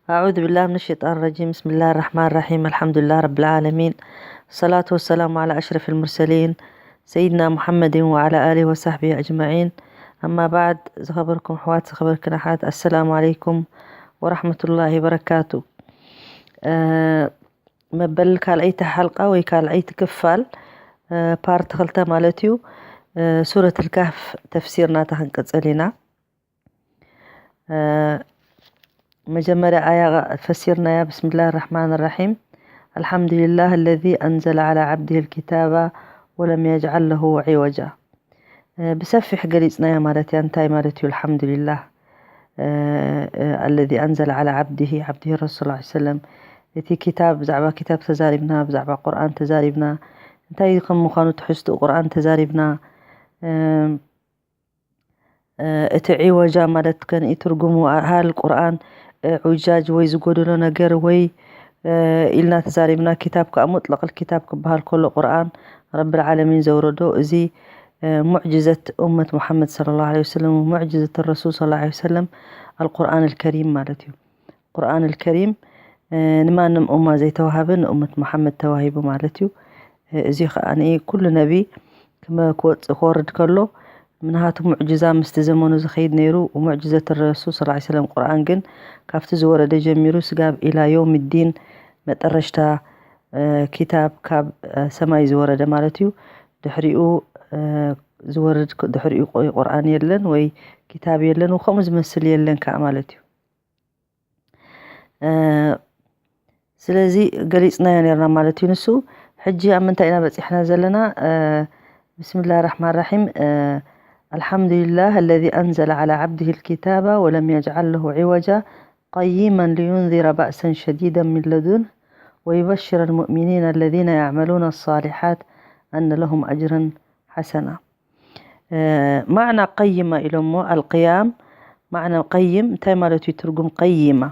أعوذ بالله من الشيطان الرجيم. بسم الله الرحمن الرحيم. الحمد لله رب العالمين. الصلاة والسلام على أشرف المرسلين سيدنا محمد وعلى آله وصحبه أجمعين. أما بعد، ዝኸበርኩም ኣሕዋት፣ ዝኸበርክን ኣሓት፣ السلام عليكم ورحمة الله وبركاته. መበል ካልኣይቲ ሓልቃ ወይ ካልኣይቲ ክፋል፣ ፓርት ክልተ ማለት እዩ። ሱረት ልካህፍ ተፍሲር ናታ ክንቅጽል ኢና። መጀመርያ ኣያ ፈሲርናያ። ብስምላህ ራሕማን ራሒም። الحمد لله الذي أنزل على عبده الكتاب ولم يجعل له عوجا. ብሰፊሕ ገሊጽናያ ማለት እያ። እንታይ ማለት እዩ? الحمد لله الذي أنزل على عبده، عبده رسول الله صلى الله عليه وسلم። እቲ ክታብ፣ ብዛዕባ ክታብ ተዛሪብና፣ ብዛዕባ ቁርኣን ተዛሪብና፣ እንታይ ከም ምዃኑ ትሕዝትኡ ቁርኣን ተዛሪብና። እቲ ዒወጃ ማለት ከን ትርጉሙ፣ ሃል ቁርኣን ዑጃጅ ወይ ዝጎደሎ ነገር ወይ ኢልና ተዛሪብና። ክታብ ከኣ ሙጥለቕ ክታብ ክበሃል ከሎ ቁርኣን ረብል ዓለሚን ዘውረዶ፣ እዚ ሙዕጅዘት ኡመት ሙሓመድ ሰለላሁ ዐለይሂ ወሰለም፣ ሙዕጅዘት ረሱል ሰለላሁ ዐለይሂ ወሰለም ኣልቁርኣን ኣልከሪም ማለት እዩ። ቁርኣን ኣልከሪም ንማንም ኡማ ዘይተዋሃበ ንኡመት ሙሓመድ ተዋሂቡ ማለት እዩ። እዚ ከኣ ኩሉ ነቢ ክመ-፣ ክወጽእ ክወርድ ከሎ ምንሃቱ ሙዕጅዛ ምስቲ ዘመኑ ዝኸይድ ነይሩ። ሙዕጅዘት ረሱል ሰለላሁ ዐለይሂ ወሰለም ቁርኣን ግን ካብቲ ዝወረደ ጀሚሩ ስጋብ ኢላ የውም ዲን መጠረሽታ ክታብ ካብ ሰማይ ዝወረደ ማለት እዩ። ድሕሪኡ ዝወርድ፣ ድሕሪኡ ቁርኣን የለን ወይ ክታብ የለን፣ ከምኡ ዝመስል የለን ከኣ ማለት እዩ። ስለዚ ገሊጽናዮ ነርና ማለት እዩ። ንሱ ሕጂ ኣብ ምንታይ ኢና በጺሕና ዘለና? ብስምላህ ራሕማን ራሒም። الحمد لله الذي أنزل على عبده الكتاب ولم يجعل له عوجا قيما لينذر بأسا شديدا من لدنه ويبشر المؤمنين الذين يعملون الصالحات أن لهم أجرا حسنا. ማዕና ቀይማ ኢሎሞ፣ ኣልቅያም ማዕና ቀይም እንታይ ማለት እዩ? ትርጉም ቀይማ።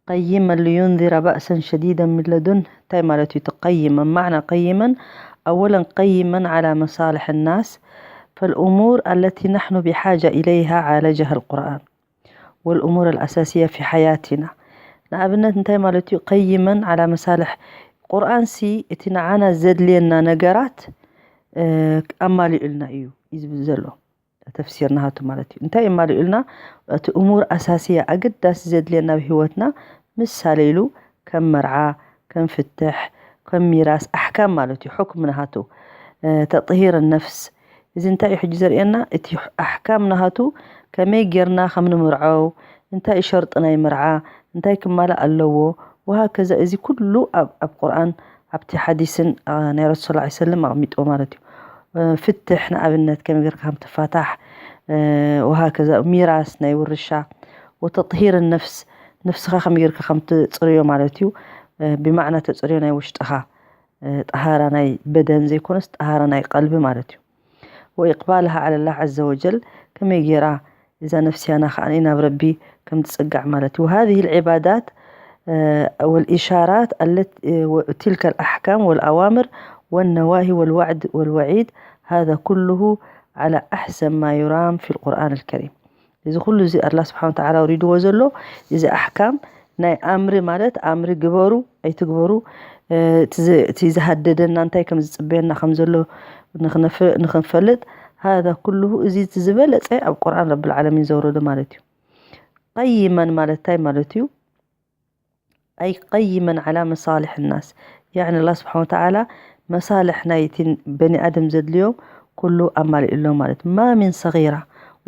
قيما لينذر بأسا شديدا من لدنه، እንታይ ማለት እዩ? እቲ ቀይመን፣ ማዕና ቀይመን፣ أولا قيما على مصالح الناس، فالأمور التي نحن بحاجة إليها عالجها القرآن والأمور الأساسية في حياتنا። ንኣብነት እንታይ ማለት እዩ? ቀይመን ዓላ መሳልሕ፣ ቁርኣንሲ እቲ ንዓና ዘድልየና ነገራት ኣማሊኡልና እዩ እዩ ዝብል ዘሎ። ተፍሲር ናሃቱ ማለት እዩ። እንታይ እዩ ማልኡልና? እቲ እሙር ኣሳስያ፣ ኣገዳሲ ዘድልየና ኣብ ህይወትና፣ ምሳሌ ኢሉ ከም መርዓ፣ ከም ፍትሕ፣ ከም ሚራስ፣ ኣሕካም ማለት እዩ። ሕኩም ናሃቱ፣ እ፣ ተጥሂር ነፍስ። እዚ እንታይ እዩ ሕጂ ዘርእየና? እቲ ኣሕካም ናሃቱ ከመይ ጌርና ከም ንምርዓው፣ እንታይ እዩ ሸርጢ ናይ መርዓ፣ እንታይ ክማላእ ኣለዎ፣ ወሃከዛ። እዚ ኩሉ ኣብ፣ ኣብ ቁርኣን ኣብቲ ሓዲስን፣ አ፣ ናይ ረሱል ሰለላሁ ዐለይሂ ወሰለም ኣቕሚጥዎ ማለት እዩ። እ፣ ፍትሕ ንኣብነት ከመይ ጌርካ ከም ትፋታሕ፣ እ፣ ወሃከዛ ሚራስ ናይ ውርሻ፣ ወተጥሂር ነፍስ፣ ነፍስኻ ከመይ ጌርካ ከም ትጽርዮ ማለት እዩ። እ፣ ብማዕና ተጽርዮ ናይ ውሽጥኻ፣ እ፣ ጠሃራ ናይ በደን ዘይኮነስ ጠሃራ ናይ ቀልቢ ማለት እዩ። وإقبالها على الله عز وجل، ከመይ ጌራ እዛ ነፍስያና ከኣ ናብ ረቢ ከም ትጽጋዕ ማለት እዩ። وهذه العبادات، آه، والإشارات الت-، آه، وتلك الأحكام والأوامر والنواهي والوعد والوعيد، هذا كله على أحسن ما يرام في القرآن الكريم። እዚ ኩሉ እዚ ኣላህ ስብሓን ወተዓላ ኣውሪድዎ ዘሎ፣ እዚ ኣሕካም ናይ ኣምሪ ማለት ኣምሪ ግበሩ ኣይትግበሩ፣ እ፣ እቲ ዝ-፣ እቲ ዝሃደደና እንታይ ከም ዝጽበየና ከም ዘሎ ንኽነፍ-፣ ንኽንፈልጥ፣ ሃዛ ኩሉሁ፣ እዚ እቲ ዝበለጸ ኣብ ቁርኣን ረብል ዓለሚን ዘውረዶ ማለት እዩ። ቀይመን ማለት እንታይ ማለት እዩ? ኣይ ቀይመን ዓላ መሳልሕ ናስ፣ ያዕኒ ኣላህ ስብሓን ወተዓላ መሳልሕ ናይቲ በኒ ኣደም ዘድልዮም ኩሉ ኣማሊእሎም ማለት። ማ ሚን ሰጊራ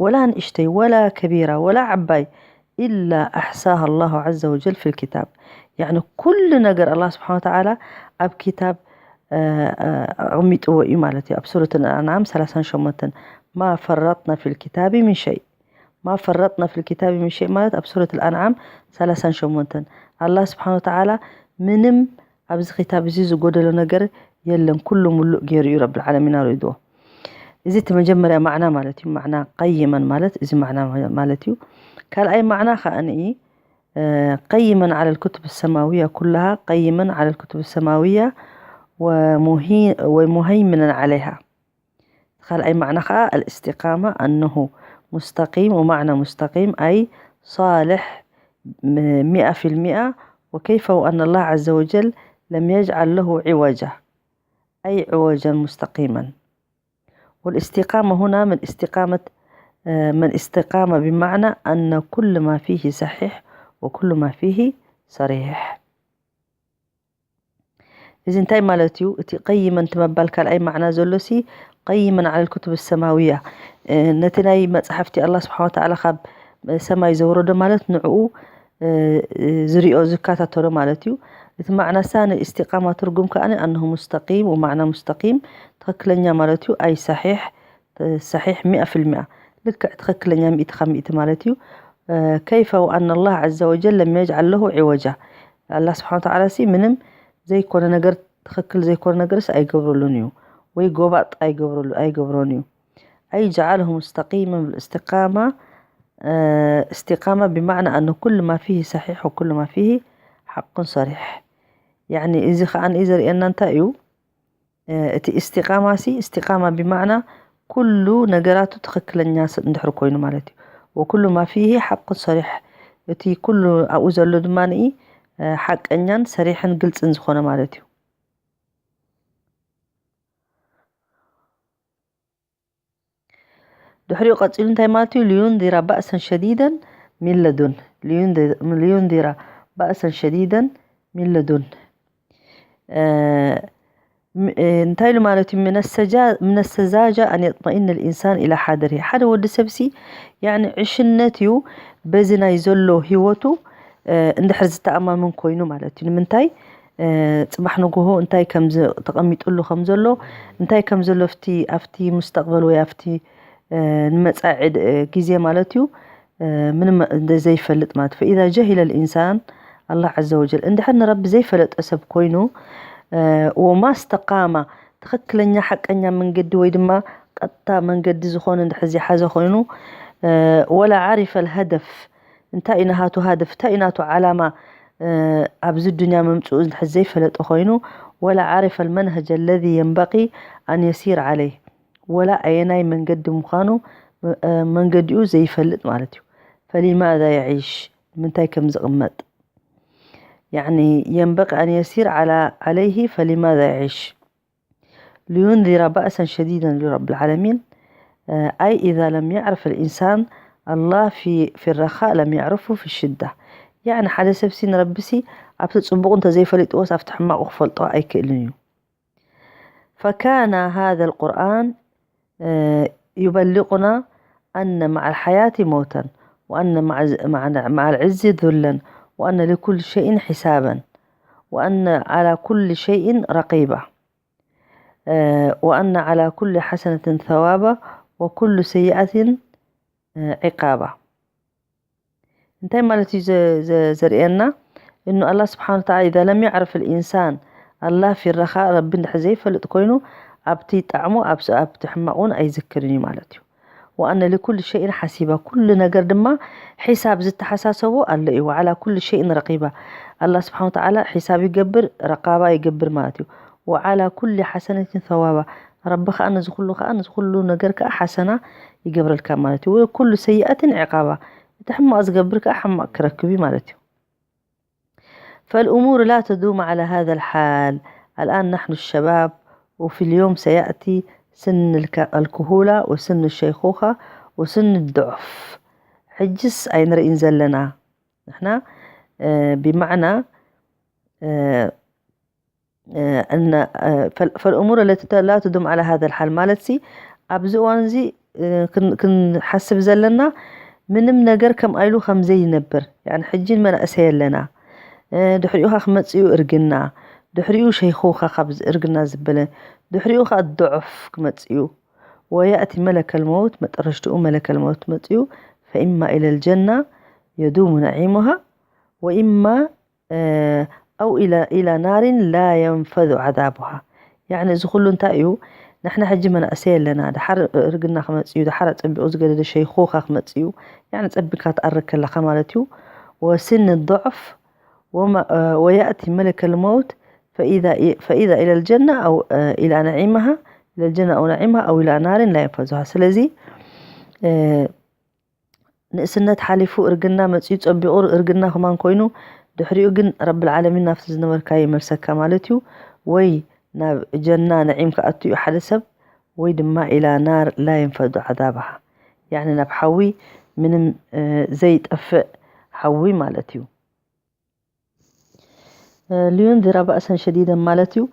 ወላ ንእሽተይ ወላ ከቢራ ወላ ዓባይ ኢላ ኣሕሳሃ ኣላሁ ዐዘ ወጀል ፊል ኪታብ። ያዕኒ ኩሉ ነገር ኣላህ ስብሓን ወተዓላ ኣብ ኪታብ፣ እ፣ እ፣ ኣቕሚጥዎ እዩ ማለት እዩ። ኣብ ሱረት ኣልኣንዓም ሰላሳን ሸሞንተን፣ ማ ፈረጥና ፊል ኪታቢ ሚን ሸይ። ማ ፈረጥና ፊል ኪታቢ ሚን ሸይ ማለት ኣብ ሱረት ኣልኣንዓም ሰላሳን ሸሞንተን። ኣላህ ስብሓን ወተዓላ ምንም ኣብዚ ኪታብ እዚ ዝጎደሎ ነገር የለን፣ ኩሉ ሙሉእ ገይሩ እዩ ረብል ዓለሚን ኣውሪድዎ። እዚ እቲ መጀመርያ ማዕና ማለት እዩ። ማዕና ቀይመን ማለት እዚ ማዕና ማለት እዩ። ካልኣይ ማዕና ከኣ ንኢ፣ እ፣ ቀይመን ዓለል ኩቱብ ሰማውያ ኩላሃ፣ ቀይመን ዓለል ኩቱብ ሰማውያ ወሙሂ-፣ ወሙሀይምነን ዓለይሃ። ካልኣይ ማዕና ከኣ ኣልእስቲቃማ ኣነሁ ሙስተቂም፣ ወማዕና ሙስተቂም ኣይ ሳልሕ مئة في المئة. وكيف وأن الله عز وجل لم يجعل له عوجا، أي عوجا مستقيما. والاستقامة هنا من استقامة، من استقامة بمعنى أن كل ما فيه صحيح وكل ما فيه صريح. እዚ እንታይ ማለት እዩ? እቲ ቀይመን እቲ መባል ካልኣይ ማዕና ዘሎ ሲ ቀይመን على الكتب السماوية፣ ነቲ ናይ መጻሕፍቲ ኣላህ ስብሓን ወተዓላ ካብ ሰማይ ዘውረዶ ማለት ንዕኡ ዝሪኦ ዝከታተሎ ማለት እዩ። እቲ ማዕና ሳ ንእስቲቃማ ትርጉም ከኣ ኣነሁ ሙስተቂም ወማዕና ሙስተቂም ትኽክለኛ ማለት እዩ። ኣይ ሰሒሕ ሰሒሕ ሚኣ ፊልሚኣ ልክዕ ትኽክለኛ ሚእቲ ካብ ሚእቲ ማለት እዩ። ከይፈ ወኣና ኣላህ ዐዘ ወጀል ለም የጅዓል ለሁ ዒወጃ ኣላህ ስብሓን ወተዓላ ሲ ምንም ዘይኮነ ነገር ትኽክል ዘይኮነ ነገርስ ኣይገብረሉን እዩ ወይ ጎባጥ ኣይገብረሉ ኣይገብሮን እዩ። أي جعله مستقيما بالاستقامة. استقامة بمعنى أن كل ما فيه صحيح وكل ما فيه حق صريح. يعني እዚ ኸዓ ንኢ ዘርእየና እንታይ እዩ እቲ استقامة ሲ استقامة بمعنى ኩሉ ነገራቱ ትኽክለኛ እንድሕር ኮይኑ ማለት እዩ። وكل ما فيه حق صريح እቲ ኩሉ ኣብኡ ዘሎ ድማ ንኢ ሓቀኛን ሰሪሕን ግልፅን ዝኾነ ማለት እዩ። ድሕሪኡ ቀፂሉ እንታይ ማለት እዩ? لينذر بأسا شديدا من لدن. لينذر بأسا شديدا من لدن. እንታይ ኢሉ ማለት እዩ? من السذاجة أن يطمئن الإنسان إلى حاضره. ሓደ ወዲ ሰብሲ ያኒ ዕሽነት እዩ በዚ ናይ ዘሎ ህይወቱ እንድሕር ዝተኣማምን ኮይኑ ማለት እዩ። ንምንታይ ፅባሕ ንግሆ እንታይ ከም ተቐሚጥሉ ከም ዘሎ እንታይ ከም ዘሎ ኣብቲ ኣብቲ ሙስተቅበል ወይ ኣብቲ ንመፃዒ ግዜ ማለት እዩ ምንም ዘይፈልጥ ማለት فإذا جهل الإنسان الله عز وجل እንድሕር ንረቢ ዘይፈለጠ ሰብ ኮይኑ وما استقام ትኽክለኛ ሓቀኛ መንገዲ ወይ ድማ ቀጥታ መንገዲ ዝኾነ እንድሕር ዝሓዘ ኮይኑ ولا عرف الهدف እንታይ እዩ ናሃቱ ሃደፍ እንታይ እዩ ናቱ ዓላማ ኣብዚ ዱንያ ምምፅኡ እንድሕር ዘይፈለጠ ኮይኑ ولا عرف المنهج الذي ينبغي أن يسير عليه ወላ ኣየናይ መንገዲ ምዃኑ መንገዲኡ ዘይፈልጥ ማለት እዩ። فلماذا يعيش ንምንታይ ከም ዝቕመጥ يعني ينبغي أن يسير على عليه فلماذا يعيش لينذر بأسا شديدا لرب العالمين. أي إذا لم يعرف الإنسان الله في في الرخاء لم يعرفه في الشدة. يعني ሓደ ሰብሲ ንረብሲ ኣብቲ ፅቡቕ እንተዘይፈሊጥዎስ ኣብቲ ሕማቑ ክፈልጦ ኣይክእልን እዩ። فكان هذا القرآن يبلغنا أن مع الحياة موتا وأن مع مع العز ذلا وأن لكل شيء حسابا وأن على كل شيء رقيبة وأن على كل حسنة ثوابا وكل سيئة عقابا. እንታይ ማለት እዩ ዘርእየና? እኑ ኣላህ ስብሓን ወተዓላ ኢዛ ለም ያዕርፍ ልኢንሳን ኣላህ ፊረኻ ረቢ እንድሕር ዘይፈልጥ ኮይኑ ኣብቲ ጣዕሙ ኣብቲ ሕማቕ እውን ኣይዝክርን እዩ ማለት እዩ። ወኣነ ልኩል ሸይን ሓሲባ ኩሉ ነገር ድማ ሒሳብ ዝተሓሳሰቡ ኣሎ እዩ። ወዓላ ኩሉ ሸይን ረቂባ ኣላህ ስብሓን ወተዓላ ሒሳብ ይገብር ረቃባ ይገብር ማለት እዩ። ወዓላ ኩሊ ሓሰነትን ሰዋባ ረቢ ከዓ ነዚ ኩሉ ከዓ ነዚ ኩሉ ነገር ከዓ ሓሰና ይገብረልካ ማለት እዩ። ወኩሉ ሰይኣትን ዕቃባ እቲ ሕማቕ ዝገብር ከዓ ሕማቕ ክረክብ እዩ ማለት እዩ። فالأمور لا تدوم على هذا الحال. الآن نحن الشباب وفي اليوم سيأتي سن الكهولة وسن الشيخوخة وسن الضعف. ሕጅስ ኣይንርእይን ዘለና ንሕና ብማዕና فالأمور التي لا تدوم على هذا الحال ማለት ሲ ኣብዚ እዋን እዚ ክንሓስብ ዘለና ምንም ነገር ከም ኣይሉ ከም ዘይነብር ሕጂ መናእሰይ ኣለና ድሕሪኡ ካ ክመፅኡ እርግና ድሕሪኡ ሸይኹካ ካብ እርግና ዝበለ ድሕሪኡ ካ ضعፍ ክመፅኡ ويأتي ملك الموت መጠረሽትኡ መለከል መውት መፅኡ فإما إلى الجنة يدوم نعيمها وإما أو إلى إلى نار لا ينفذ عذابها. يعني እዚ ኩሉ እንታይ እዩ ንሕና ሕጂ መናእሰይ ኣለና ድሓር እርግና ክመፅእ እዩ ድሓር ፀቢቑ ዝገደደ ሸይኹኻ ክመፅእ እዩ يعني ፀቢቕካ ትኣርግ ከለኻ ማለት እዩ وسن الضعف ويأتي ملك الموت فإذا فإذا إلى الجنة أو إلى نعيمها إلى الجنة أو نعيمها أو إلى نار لا ينفذها ስለዚ ንእስነት ሓሊፉ እርግና መጺኡ ጸቢቑ እርግና ከማን ኮይኑ ድሕሪኡ ግን ረብል ዓለሚን ናብቲ ዝነበርካዮ ይመልሰካ ማለት እዩ። ወይ ናብ ጀና ነዒም ክኣቱ እዩ ሓደ ሰብ ወይ ድማ ኢላ ናር ላ የንፈዱ ዓዛባሃ ያዕኒ ናብ ሓዊ ምንም ዘይጠፍእ ሓዊ ማለት እዩ። ሊዩንዚራ ባእሰን ሸዲደን ማለት እዩ።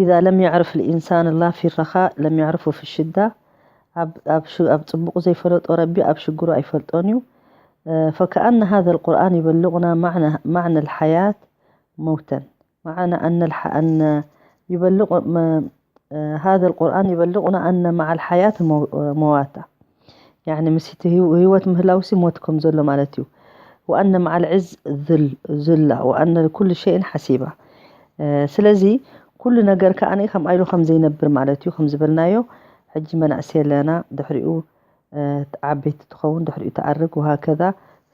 ኢዛ ለም ያዕርፍ ልኢንሳን ላ ፊ ረኻ ለም ያዕርፉ ፊ ሽዳ ኣብ ጽቡቕ ዘይፈለጦ ረቢ ኣብ ሽግሩ ኣይፈልጦን እዩ። ፈከኣነ ሃዘ ልቁርኣን ይበልቑና ማዕነ ልሓያት መውተን ማዕነ ኣነ ይበልቑ هذا القرآن يبلغنا أن مع الحياة مواتة يعني ምስ ህይወት ምህላውሲ ሞት ከም ዘሎ ማለት እዩ። وأن مع العز ذل ذلة وأن لكل شيء حسيبة ስለዚ ኩሉ ነገር ከኣ ከምኣ ኢሉ ከም ዘይነብር ማለት እዩ። ከም ዝበልናዮ ሕጂ መናእሰይ ኣለና ድሕሪኡ ዓበይቲ ትኸውን ድሕሪኡ ትኣርግ وهكذا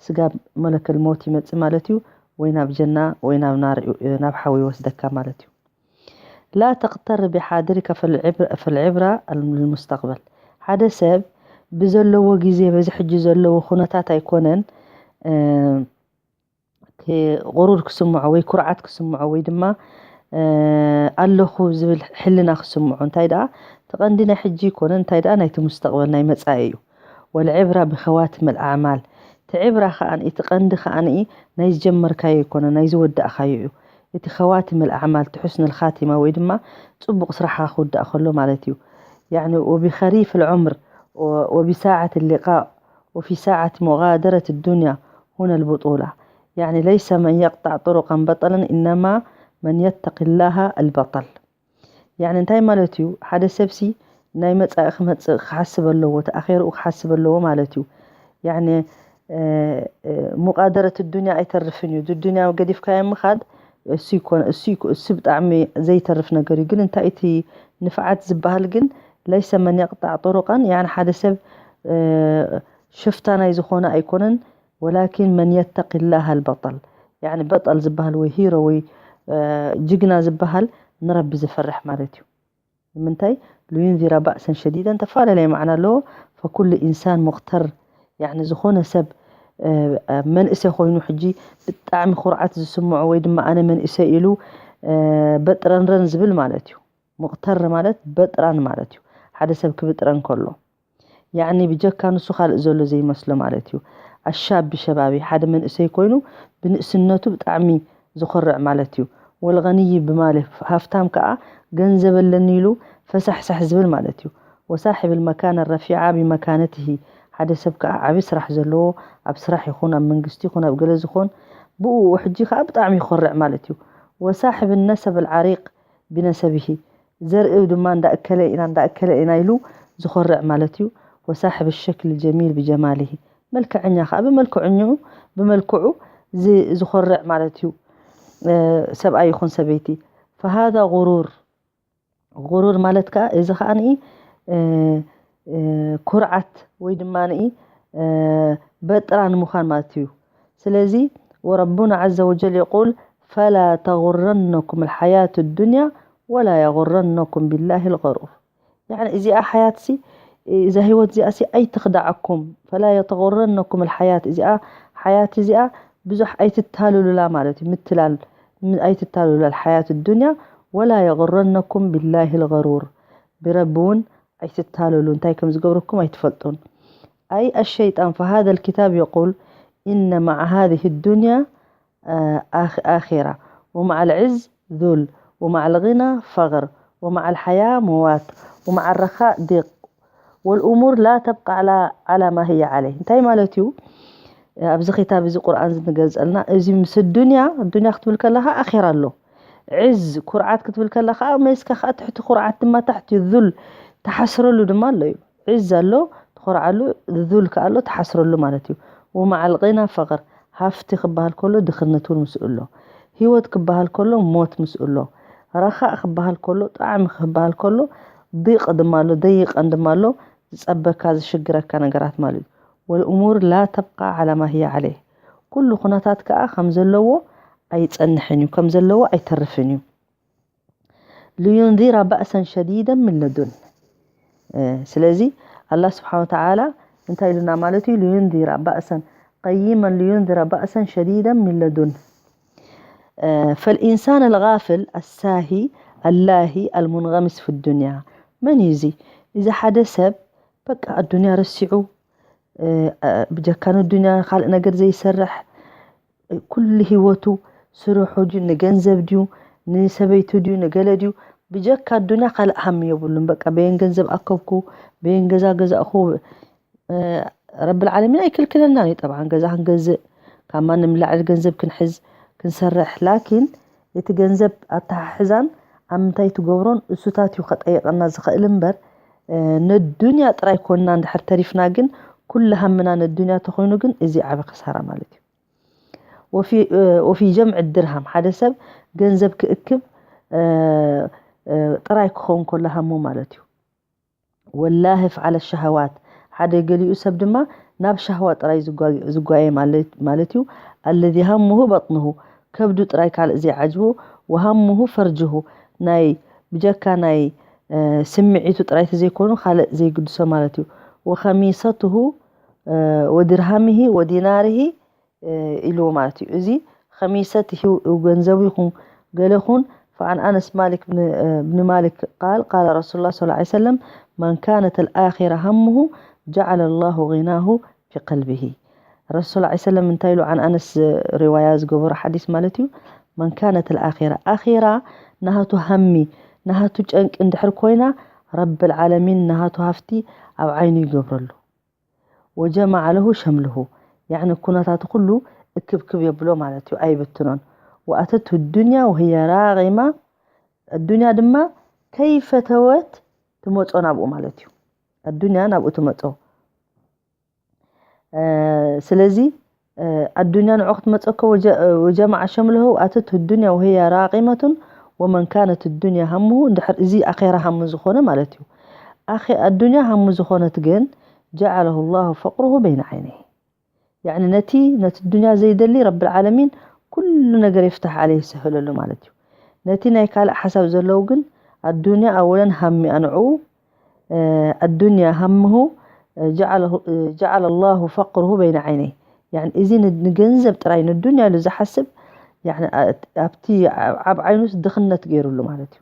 ስጋ መለከል ሞት ይመጽእ ማለት እዩ። ወይ ናብ ጀና ወይ ናብ ናር ናብ ሓዊ ይወስደካ ማለት እዩ። لا تغتر بحاضرك فالعبرة للمستقبل ሓደ ሰብ ብዘለዎ ግዜ በዚ ሕጂ ዘለዎ ኩነታት ኣይኮነን ቁሩር ክስምዖ ወይ ኩርዓት ክስምዖ ወይ ድማ ኣለኹ ዝብል ሕልና ክስምዖ እንታይ ደኣ እቲ ቀንዲ ናይ ሕጂ ኣይኮነን እንታይ ደኣ ናይቲ ሙስተቕበል ናይ መጻኢ እዩ። والعبرة بخواتم الأعمال እቲ ዕብራ ከኣ እቲ ቀንዲ ከኣ ናይ ዝጀመርካዮ ኣይኮነ ናይ ዝወዳእካዮ እዩ። እቲ خواتم الأعمال እቲ حسن الخاتمة ወይ ድማ ጽቡቕ ስራሕካ ክውዳእ ከሎ ማለት እዩ። يعني وبخريف العمر وبساعة اللقاء وفي ساعة مغادرة الدنيا هنا البطولة يعني ليس من يقطع طرقا بطلا إنما من يتق الله البطل يعني እንታይ ማለት እዩ ሓደ ሰብሲ ናይ መጻኢ ክመጽእ ክሓስብ ኣለዎ እቲ ኣኼርኡ ክሓስብ ኣለዎ ማለት እዩ። يعني مغادرة الدنيا ኣይተርፍን እዩ። ዱንያ ገዲፍካዮ ምኻድ እሱ ይኮነ እሱ እሱ ብጣዕሚ ዘይተርፍ ነገር እዩ። ግን እንታይ እቲ ንፍዓት ዝበሃል ግን ليس من يقطع طرقا يعني ሓደ ሰብ ሽፍታ ናይ ዝኾነ ኣይኮነን ولكن من يتق الله البطل يعني በጠል ዝበሃል ወይ ሂሮ ወይ ጅግና ዝበሃል ንረቢ ዝፈርሕ ማለት እዩ። ንምንታይ لينذر بأسا شديدا ተፈላለየ ማዕና ኣለዎ። فكل إنسان مغتر يعني ዝኾነ ሰብ መንእሰ ኮይኑ ሕጂ ብጣዕሚ ኩርዓት ዝስምዖ ወይ ድማ ኣነ መንእሰ ኢሉ በጥረንረን ዝብል ማለት እዩ። مغتر ማለት በጥራን ማለት እዩ። ሓደ ሰብ ክብጥረን ከሎ ያዕኒ ብጀካ ንሱ ካልእ ዘሎ ዘይመስሎ ማለት እዩ። ኣሻብ ብሸባቢ ሓደ መንእሰይ ኮይኑ ብንእስነቱ ብጣዕሚ ዝኾርዕ ማለት እዩ። ወልገንይ ብማሊ ሃፍታም ከዓ ገንዘብ ኣለኒ ኢሉ ፈሳሕሳሕ ዝብል ማለት እዩ። ወሳሒብ ልመካነ ረፊዓ ብመካነትሂ ሓደ ሰብ ከዓ ዓብዪ ስራሕ ዘለዎ ኣብ ስራሕ ይኹን ኣብ መንግስቲ ይኹን ኣብ ገለ ዝኾን ብኡ ሕጂ ከዓ ብጣዕሚ ይኾርዕ ማለት እዩ። ወሳሒብ ነሰብ ልዓሪቅ ብነሰብሂ ዘርኢ ድማ እንዳ እከለ ኢና እንዳ እከለ ኢና ኢሉ ዝኾርዕ ማለት እዩ። ወሳሕብ ሸክል ጀሚል ብጀማልሂ መልክዐኛ ከዓ ብመልክዕኝኡ ብመልክዑ ዝ- ዝኾርዕ ማለት እዩ። ሰብኣይ ይኹን ሰበይቲ ፈሃዛ غرور غرور ማለት ከዓ እዚ ከዓ ንኢ ኩርዓት ወይ ድማ ንኢ በጥራን ምዃን ማለት እዩ። ስለዚ وربنا عز وجل يقول فلا تغرنكم الحياة الدنيا ولا يغرنكم بالله الغرور يعني እዚኣ ሓያትሲ እዛ ህይወት እዚኣ ሲ ኣይትኽዳዓኩም ፈላ የተغረነኩም الحياة እዚኣ ሓያት እዚኣ ብዙሕ ኣይትታልሉላ ማለት እዩ። ምትላል ም- ኣይትታልሉላ الحياة الدنيا ولا يغرنكم بالله الغرور ብረቢ እውን ኣይትታለሉ እንታይ ከም ዝገብረኩም ኣይትፈልጡን። أي الشيطان فهذا الكتاب يقول إن مع هذه الدنيا آه، آخ- آخرة ومع العز ذل ومع الغنى فقر ومع الحياة موات ومع الرخاء ضيق والأمور لا تبقى على على ما هي عليه እንታይ ማለት እዩ? ኣብዚ ኺታብ እዚ ቁርኣን ዝንገልጸልና እዚ ምስ ዱንያ ዱንያ ክትብል ከለኻ ኣኼራ ኣሎ። ዕዝ ኩርዓት ክትብል ከለኻ መይስካ ከዓ ትሕቲ ኩርዓት ድማ ታሕቲ ዙል ተሓስረሉ ድማ ኣሎ እዩ። ዕዝ ኣሎ ትኾርዓሉ ዙል ከኣ ኣሎ ተሓስረሉ ማለት እዩ። ወመዓል ቂና ፈቕር ሃፍቲ ክበሃል ከሎ ድኽነት እውን ምስኡ ኣሎ። ህይወት ክበሃል ከሎ ሞት ምስኡ ኣሎ። ረኻእ ክበሃል ከሎ ጣዕሚ ክበሃል ከሎ ዲቕ ድማ ኣሎ ደይቐን ድማ ኣሎ ዝጸበካ ዝሽግረካ ነገራት ማለት እዩ። ወልእሙር ላ ተብቃ ዓላ ማ ህየ ዓለይህ ኩሉ ኩነታት ከኣ ከም ዘለዎ ኣይጸንሕን እዩ ከም ዘለዎ ኣይተርፍን እዩ። ሊዩንዚራ ባእሰን ሸዲደን ምን ለዱን ስለዚ ኣላህ ስብሓን ወተዓላ እንታይ ኢሉና ማለት እዩ? لينذر بأسا قيما لينذر بأسا شديدا من لدنه. فالإنسان الغافل الساهي اللاهي المنغمس في الدنيا መን እዩ እዚ? እዚ ሓደ ሰብ በቃ ኣዱንያ ረሲዑ ብጀካ ንዱንያ ካልእ ነገር ዘይሰርሕ ኩሉ ህይወቱ ስርሑ ድዩ ንገንዘብ ድዩ ንሰበይቱ ድዩ ንገለ ድዩ ብጀካ ኣዱንያ ካልእ ሃሚ የብሉን። በቃ በየን ገንዘብ ኣከብኩ በየን ገዛ ገዛእኹ ረብል ዓለሚን ኣይክልክለናን እዩ። ጠብዓን ገዛ ክንገዝእ ካብ ማንም ላዕሊ ገንዘብ ክንሕዝ ክንሰርሕ ላኪን እቲ ገንዘብ ኣተሓሕዛን ኣብ ምንታይ ትገብሮን እሱታት እዩ ከጠይቀና ዝኽእል እምበር ነዱንያ ጥራይ ኮንና እንድሕር ተሪፍና ግን ኩሉ ሃምና ነዱንያ ተኾይኑ ግን እዚ ዓቢ ክሳራ ማለት እዩ። وفي جمع الدرهم ሓደ ሰብ ገንዘብ ክእክብ ጥራይ ክኸውን ከሎ ሃሙ ማለት እዩ። واللاهث على الشهوات ሓደ ገሊኡ ሰብ ድማ ናብ ሻህዋ ጥራይ ዝጓየ ማለት እዩ። الذي همه بطنه ከብዱ ጥራይ ካልእ ዘይዓጅቦ وهمه فرجه ናይ ብጀካ ናይ ስምዒቱ ጥራይ ተዘይኮኑ ካልእ ዘይግድሶ ማለት እዩ። وخميصته ودرهمه وديناره ኢልዎ ማለት እዩ። እዚ خميصته ገንዘቡ ይኹን ገለ ይኹን فعن أنس مالك بن مالك قال قال رسول الله صلى الله عليه وسلم من كانت الآخرة همه جعل الله غناه في قلبه. ረሱል صلى الله عليه وسلم እንታይ ኢሉ عن أنس رواية ዝገበሮ ሓዲስ ማለት እዩ። من كانت الآخرة ኣኺራ ናሃቱ ሃሚ ናሃቱ ጨንቂ እንድሕር ኮይና ረብል ዓለሚን ናሃቱ ሃፍቲ ኣብ ዓይኑ ይገብረሉ። وجمع له شمله ያዕኒ ኩነታቱ ኩሉ እክብክብ የብሎ ማለት እዩ ኣይብትኖን። وأتته الدنيا وهي راغمة ኣዱንያ ድማ ከይፈተወት ትመጾ ናብኡ ማለት እዩ። ኣዱንያ ናብኡ ትመጾ ስለዚ ኣዱንያ ንዑ ክትመፀከ وجمع شمله وأتته الدنيا وهي راغمة ومن كانت الدنيا همه እንድሕር እዚ ኣኼራ ሃሙ ዝኾነ ማለት እዩ። ኣዱንያ ሃሙ ዝኾነት ግን جعله الله فقره بين عينيه ያዕኒ ነቲ ነቲ ዱንያ ዘይደሊ ረብል ዓለሚን ኩሉ ነገር የፍታሕ ዓለይ ይስህለሉ ማለት እዩ። ነቲ ናይ ካልእ ሓሳብ ዘለዉ ግን ኣዱንያ ኣወለን ሃሚ ኣንዑ ኣዱንያ ሃምሁ جعل الله فقره بين عينيه ያዕኒ እዚ ንገንዘብ ጥራይ ንዱንያ ኢሉ ዝሓስብ ኣብቲ ኣብ ዓይኑስ ድኽነት ገይሩሉ ማለት እዩ።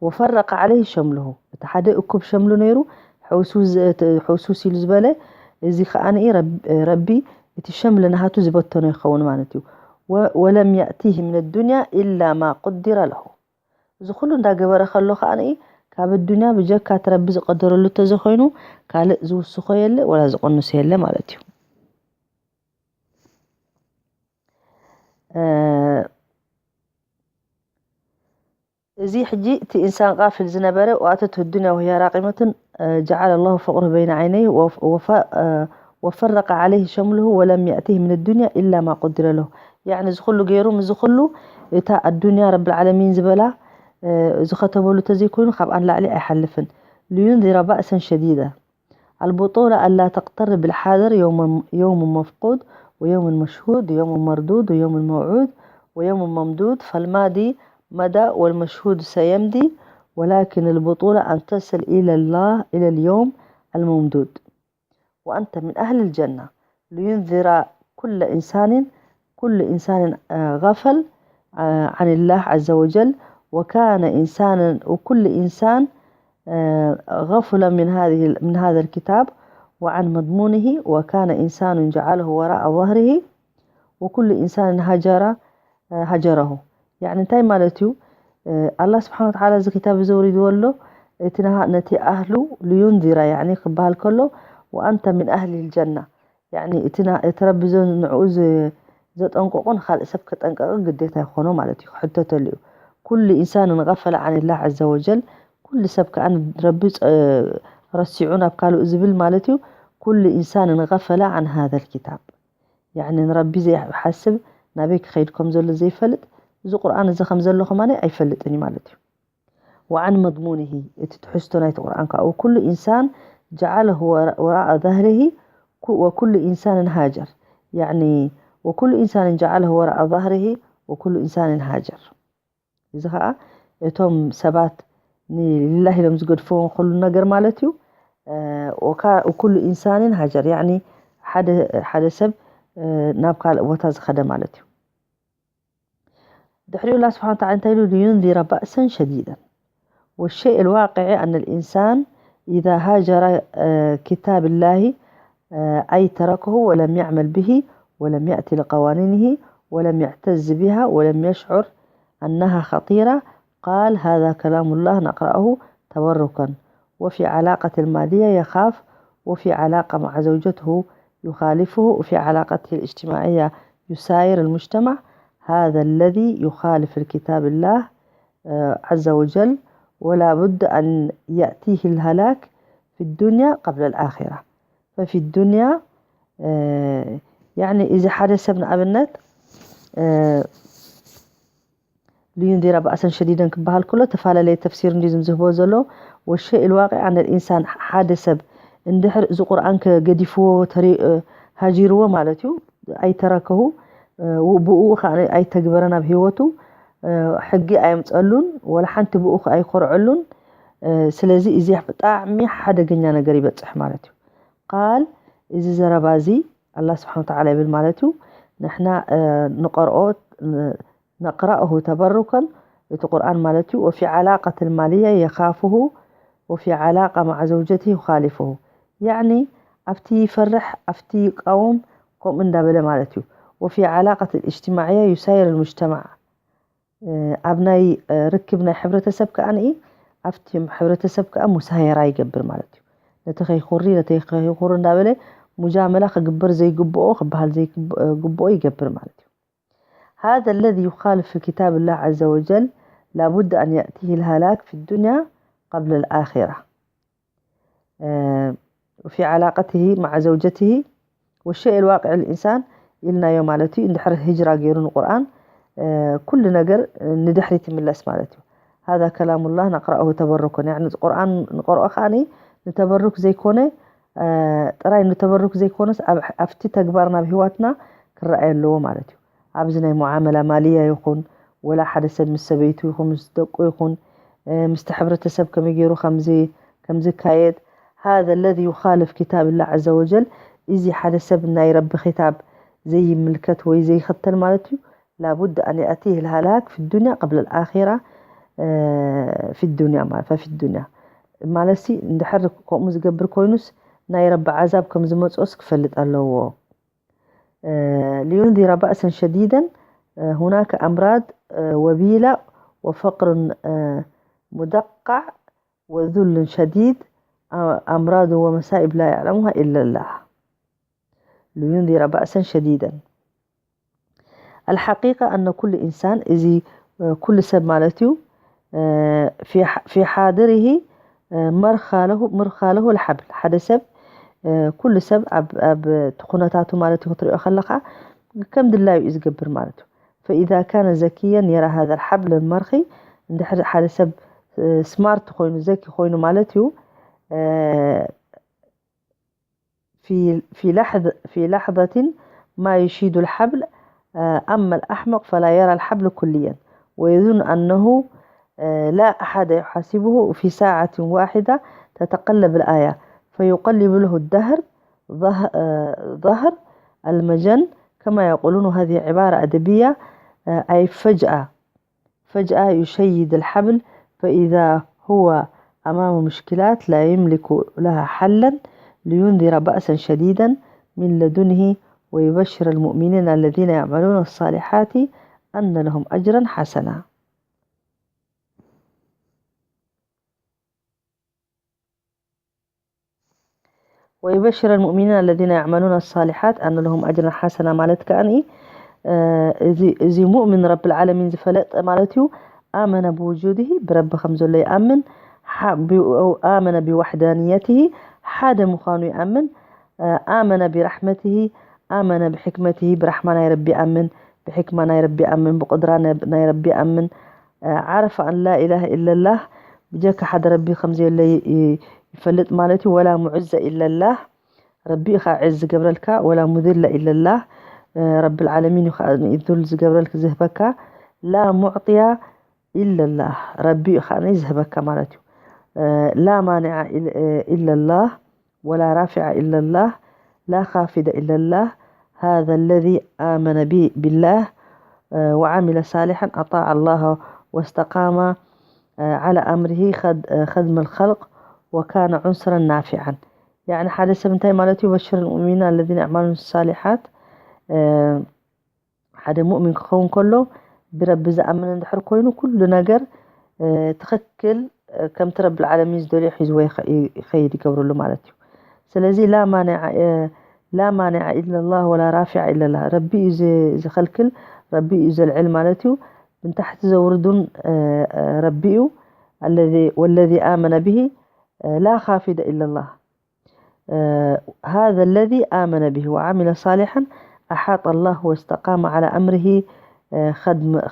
وفرق عليه شمله እቲ ሓደ እኩብ ሸምሉ ነይሩ ሕውስውስ ኢሉ ዝበለ እዚ ከዓ ረቢ እቲ ሸምል ናሃቱ ዝበተኖ ይኸውን ማለት እዩ። ولم يأته من الدنيا إلا ما قدر له እዚ ኩሉ እንዳገበረ ከሎ ከዓ ካብ ኣዱንያ ብጀካ እቲ ረቢ ዝቀደረሉ ተዘኮይኑ ካልእ ዝውስኾ የለ ወላ ዝቀንሶ የለ ማለት እዩ። እዚ ሕጂ እቲ ኢንሳን ቃፍል ዝነበረ وأتته الدنيا وهي راغمة جعل الله فقره بين عينيه وفرق عليه شمله ولم يأته من الدنيا إلا ما قدر له ያዕኒ እዚ ኩሉ ገይሩ ምዚ ኩሉ እታ ኣዱንያ ረብል ዓለሚን ዝበላ ዝኸተበሉ ተዘይኮይኑ ካብኣ ንላዕሊ ኣይሓልፍን። لينذر بأسا شديدا البطولة ألا تغتر بالحاضر يوم مفقود ويوم مشهود ويوم مردود ويوم موعود ويوم ممدود فالماضي مضى والمشهود سيمضي ولكن البطولة أن تصل إلى الله إلى اليوم الممدود وأنت من أهل الجنة لينذر كل إنسان كل إنسان غفل عن الله عز وجل وكان إنسانا وكل إنسان غفل من هذه من هذا الكتاب وعن مضمونه وكان إنسان جعله وراء ظهره وكل إنسان هجر هجره يعني እንታይ ማለት እዩ? ኣላህ ስብሓን ወተዓላ እዚ ክታብ ዘውሪድዎ ኣሎ እቲ ነቲ ኣህሉ ልዩንዚራ ያኒ ክበሃል ከሎ ወኣንተ ምን ኣህሊ ልጀና ያኒ እቲ ረቢ ንዕኡ ዘጠንቀቑ ንካልእ ሰብ ከጠንቀቐ ግዴታ ይኾኖ ማለት እዩ፣ ክሕተተሉ እዩ። ኩሉ ኢንሳንን غفل عن الله عز وجل ኩሉ ሰብ ከዓ ረቢ ረሲዑ ናብ ካልኡ ዝብል ማለት እዩ። ኩሉ ኢንሳንን غفل عن هذا الكتاب ያኒ ንረቢ ዘይሓስብ ናበይ ክኸይድ ከም ዘሎ ዘይፈልጥ እዚ ቁርኣን እዚ ከም ዘሎ ከማን ኣይፈልጥን እዩ ማለት እዩ። وعن مضمونه እቲ ትሕዝቶ ናይቲ ቁርኣን ከዓ وكل إنسان جعله وراء ظهره وكل إنسان هاجر يعني وكل إنسان جعله وراء ظهره وكل إنسان هاجر እዚ ከዓ እቶም ሰባት ንሊላህ ኢሎም ዝገድፍዎ ኩሉ ነገር ማለት እዩ። ኩሉ ኢንሳንን ሃጀር፣ ያኒ ሓደ ሰብ ናብ ካልእ ቦታ ዝኸደ ማለት እዩ። ድሕሪኡ ኣላህ ስብሓነ ወተዓላ እንታይ ኢሉ? ሊዩንዚረ ባእሰን ሸዲደን። والشيء الواقع أن الإنسان إذا هاجر كتاب الله أي تركه ولم يعمل به ولم يأت لقوانينه ولم يعتز بها ولم يشعر أنها خطيرة قال هذا كلام الله نقرأه تبركا وفي علاقة المالية يخاف وفي علاقة مع زوجته يخالفه وفي علاقته الاجتماعية يساير المجتمع هذا الذي يخالف الكتاب الله عز وجل ولا بد أن يأتيه الهلاك في الدنيا قبل الآخرة ففي الدنيا يعني إذا حدث ابن أبنت لينذر بأسا شديدا ክበሃል ከሎ ተፈላለየ ተፍሲር እንዲ ዝም ዝህቦ ዘሎ والشيء الواقع أن الإنسان ሓደ ሰብ እንድሕር እዚ ቁርኣን ከገዲፍዎ ሃጂርዎ ማለት እዩ ኣይተረከሁ ብኡ ከዓ ኣይተግበረን ኣብ ህይወቱ ሕጊ ኣየምፀሉን ወላ ሓንቲ ብኡ ከዓ ኣይኮርዐሉን ስለዚ እዚ ብጣዕሚ ሓደገኛ ነገር ይበፅሕ ማለት እዩ ቃል እዚ ዘረባ እዚ ኣላ ስብሓን ተዓላ ይብል ማለት እዩ ንሕና ንቀርኦ نقرأه تبركا እቲ ቁርኣን ማለት እዩ وفي علاقة المالية يخافه وفي علاقة مع زوجته يخالفه يعني ኣብቲ ይፈርሕ ኣብቲ ይቃወም ከምኡ እንዳበለ ማለት እዩ وفي علاقة الاجتماعية يساير المجتمع ኣብ ናይ ርክብ ናይ ሕብረተሰብ ከዓ ንኢ ኣብቲ ሕብረተሰብ ከዓ ሙሳየራ ይገብር ማለት እዩ ነቲ ከይኩሪ ነቲ ከይኩሪ እንዳበለ ሙጃመላ ክግበር ዘይግብኦ ክበሃል ዘይግብኦ ይገብር ማለት እዩ هذا الذي يخالف في كتاب الله عز وجل لابد أن يأتيه الهلاك في الدنيا قبل الآخرة في علاقته مع زوجته والشيء الواقع الإنسان ኢልናዮ ማለት እዩ እንድሕር ህጅራ ገይሩ ንቁርኣን ኩሉ ነገር ንድሕሪት ይምለስ ማለት እዩ هذا كلام الله نقرأه تبركا يعني ቁርኣን ንቀርኦ ከዓ ንተበሩክ ዘይኮነ ጥራይ ንተበሩክ ዘይኮነስ ኣብቲ ተግባር ናብ ህይወትና ክረኣይ ኣለዎ ማለት እዩ ኣብዚ ናይ ሙዓመላ ማልያ ይኹን ወላ ሓደ ሰብ ምስ ሰበይቱ ይኹን ምስ ደቁ ይኹን ምስቲ ሕብረተሰብ ከመይ ገይሩ ከምዚ ከምዝካየድ هذا الذي يخالف كتاب الله عز وجل እዚ ሓደ ሰብ ናይ ረቢ ክታብ ዘይምልከት ወይ ዘይኽተል ማለት እዩ لابد أن يأتيه الهلاك في الدنيا قبل الآخرة في الدنيا ማለት ففي الدنيا ማለት ሲ እንድሕር ከምኡ ዝገብር ኮይኑስ ናይ ረቢ ዓዛብ ከም ዝመፅኦስ ክፈልጥ ኣለዎ لينذر بأسا شديدا هناك أمراض وبيلة وفقر مدقع وذل شديد أمراض ومصائب لا يعلمها إلا الله لينذر بأسا شديدا الحقيقة أن كل إنسان እዚ ኩሉ ሰብ ማለት እዩ في حاضره مرخى له مرخى له الحبل ሓደ ሰብ ኩሉ ሰብ ኣብ ኩነታቱ ማለት እዩ ክትሪኦ ከለካ ከም ድላዩ እዩ ዝገብር ማለት እዩ فإذا كان ذكيا يرى هذا الحبل المرخي እንድሕር ሓደ ሰብ smart ኮይኑ ዘኪ ኮይኑ ማለት እዩ في في لحظة في لحظة ما يشيد الحبل أما الأحمق فلا يرى الحبل كليا ويظن أنه لا أحد يحاسبه في ساعة واحدة تتقلب الآية فيقلب له الدهر ظهر المجن كما يقولون هذه عبارة أدبية أي فجأة فجأة يشيد الحبل فإذا هو أمام مشكلات لا يملك لها حلا لينذر بأسا شديدا من لدنه ويبشر المؤمنين الذين يعملون الصالحات أن لهم أجرا حسنا ويبشر المؤمنين الذين يعملون الصالحات أن لهم أجرا حسنا ማለት ከኣኒ እዚ ሙእምን ረብ العالمين ዝፈለጠ ማለት እዩ ኣመነ ብውጁድሂ ብረቢ ከም ዘሎ ይኣምን ኣመነ ብዋሕዳንየትሂ ሓደ ምዃኑ ይኣምን ኣመነ ብራሕመትሂ ኣመነ ብሕክመትሂ ብራሕማ ናይ ረቢ ይኣምን ብሕክማ ናይ ረቢ ይኣምን ብቁድራ ናይ ረቢ ይኣምን ዓረፈ ኣን ላ ኢላሃ ኢለላህ ብጀካ ሓደ ረቢ ከምዘየለ ይፈልጥ ማለት እዩ ወላ ሙዕዘ ኢለላህ ረቢ ኢኻ ዕዝ ዝገብረልካ ወላ ሙድለ ኢለላህ ረቢ العالمين እዩ ከዓ ዙል ዝገብረልክ ዝህበካ ላ ሙዕጥያ ኢለላህ ረቢ እዩ ከዓ ዝህበካ ማለት እዩ لا مانع إلا الله، ولا رافع إلا الله، لا خافض إلا الله. هذا الذي آمن بالله وعمل صالحا، أطاع الله واستقام على أمره، خدم الخلق وكان عنصرا نافعا. يعني حدث من تاي مالتي، بشر المؤمنين الذين يعملون الصالحات. ሓደ ሙእሚን ክኸውን ከሎ ብረቢ ዝኣምን እንድሕር ኮይኑ ኩሉ ነገር ትኽክል ከምቲ ረቢ ዓለሚን ዝደልዮ ሒዝዎ ይኸይድ ይገብረሉ ማለት እዩ። ስለዚ ላ ማንዓ ኢላ ላህ ወላ ራፊዓ ኢላ ላህ፣ ረቢ እዩ ዝኸልክል፣ ረቢ እዩ ዘልዕል ማለት እዩ። ብንታሕቲ ዘውርዱን ረቢ እዩ። ወለዚ ኣመነ ብሂ ላ ካፊደ ኢላ ላህ هذا الذي آمن به وعمل صالحا أحاط الله واستقام على أمره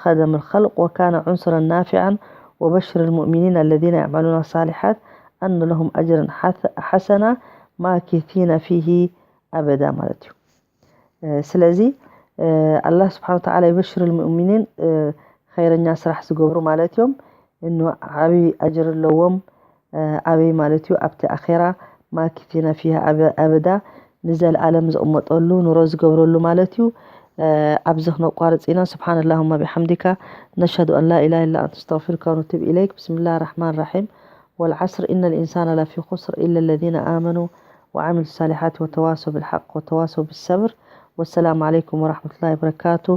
خدم الخلق وكان عنصرا نافعا وبشر المؤمنين الذين يعملون الصالحات أن لهم أجرا حسنا ماكثين فيه أبدا ማለት እዩ። ስለዚ ኣላህ ስብሓን ወተዓላ ይበሽር ልሙእሚኒን ኸይረኛ ስራሕ ዝገብሩ ማለት እዮም። እኑ ዓብዪ ኣጅር ኣለዎም። ኣበይ ማለት እዩ? ኣብቲ ኣኼራ ማኪቲነ ፊሃ ኣበዳ ንዘለኣለም ዝቕመጠሉ ኑሮ ዝገብረሉ ማለት እዩ። ኣብዚ ክነቋርፅ ኢና። ስብሓን ላሁማ ቢሓምዲካ ነሽሀዱ ኣን ላ ኢላሃ ኢላ ኣንተ ነስተግፊሩካ ወነቱብ ኢለይክ። ብስምላህ ራሕማን ራሒም። والعصر إن الإنسان لفي خسر إلا الذين آمنوا وعملوا الصالحات وتواصوا بالحق وتواصوا بالصبر. والسلام عليكم ورحمة الله وبركاته.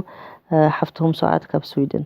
ሓፍትኹም ሰዓት ካብ ስዊድን።